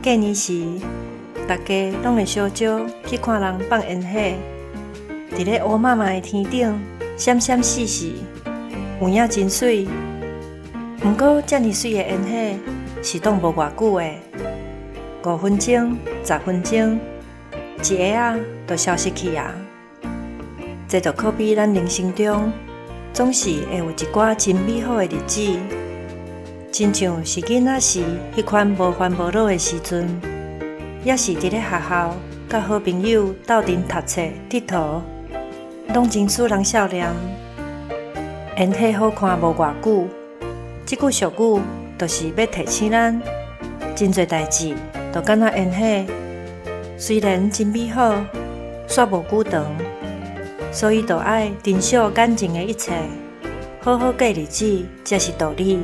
過年時，大家攏會相招去看人放煙火，佇咧烏麻麻的天頂，閃閃爍爍，有影真媠。毋過，遮爾媠的煙火是擋無偌久的，5分鐘、10分鐘，一下仔就消失去啊！這就可比咱人生中，總是會有一寡真美好的日子，親像是囡仔時彼款無煩無惱的時陣，抑是佇咧學校佮好朋友鬥陣讀冊、𨑨迌，攏真使人數念。煙火好看無偌久，這句俗語就是欲提醒咱，真濟代誌就敢若煙火，雖然真美好，煞無久長，所以就愛珍惜眼前的一切，好好過日子才是道理。